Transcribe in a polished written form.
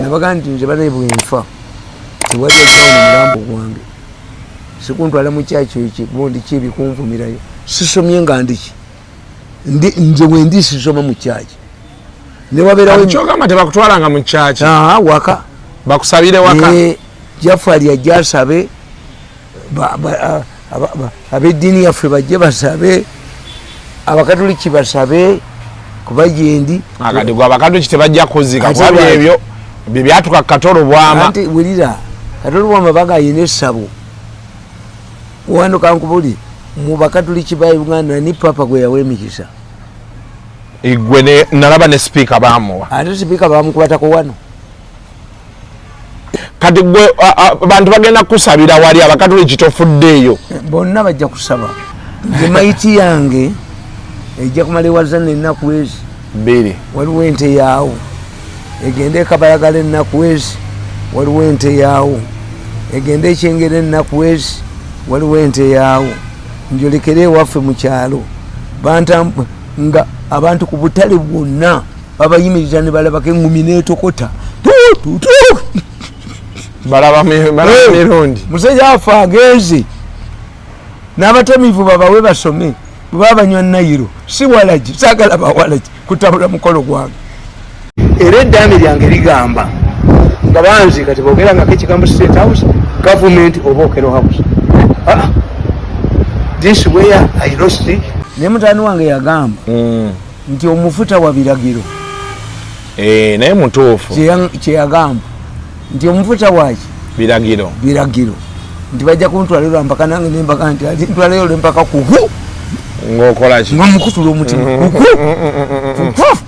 Nabaga nti nze banaye bwenfa tewali ajjawo mulambo gwange, sikuntwala mu kyakyo ekigundi kibikunvumirayo. Sisomye nga ndiki, nze wendi sisoma mu kyaki newabeerawo. Kyogamba tebakutwalanga mu kyaki? Waka. Bakusabire waka? Jafari ajja asabe, ab'eddiini yaffe bajje basabe, Abakatuliki basabe kuba gyendi. Kati gwe Abakatuliki tebajja kuzika kuba byebyo byebyatuka Kato Lubwama. Anti wulira, Kato Lubwama bagayina essabo wano. Kankubuli, mu Bakatuliki ba Uganda ni papa gwe yawa emikisa? Igwe nalaba ne sipiika bamuwa. Ate sipiika bamukwatako wano. Kati gwe bantu bagenda kusabira wali, Abakatuliki tofuddeeyo? Bonna bajja kusaba. Nze mayiti yange ejja kumala ewazana ennaku ezi 2. Waliwo ente yaawo egende ekabalagala ennaku ezi, waliwo ente yaawo egende ekyengera ennaku ezi, waliwo ente yaawo njolekere ewaffe mu kyalo. Banta nga abantu ku butale bwonna babayimiriza ne balabako eŋŋumi n'etokota. Balaba mirundi. Musajja afe agenze n'abatamivu babawe basome bwe banywa nayiro, si walagi. Saagala bawalagi kutabula mukolo gwange. Era eddaame lyange ligamba nga banzi kati bogerangako ekigambo State House, government oba Okello House. Ah, this where I lost. Naye mutaani wange yagamba nti omufuta wa biragiro. Eh, naye mutuufu. Kyeyagamba nti omufuta waki? Biragiro. Biragiro. Nti bajja kuntwala olwampaka, nange nembaka nti ati ntwalayo olwempaka kuku. Ng'okola ki? Nga mukutula omutima kuku kuku.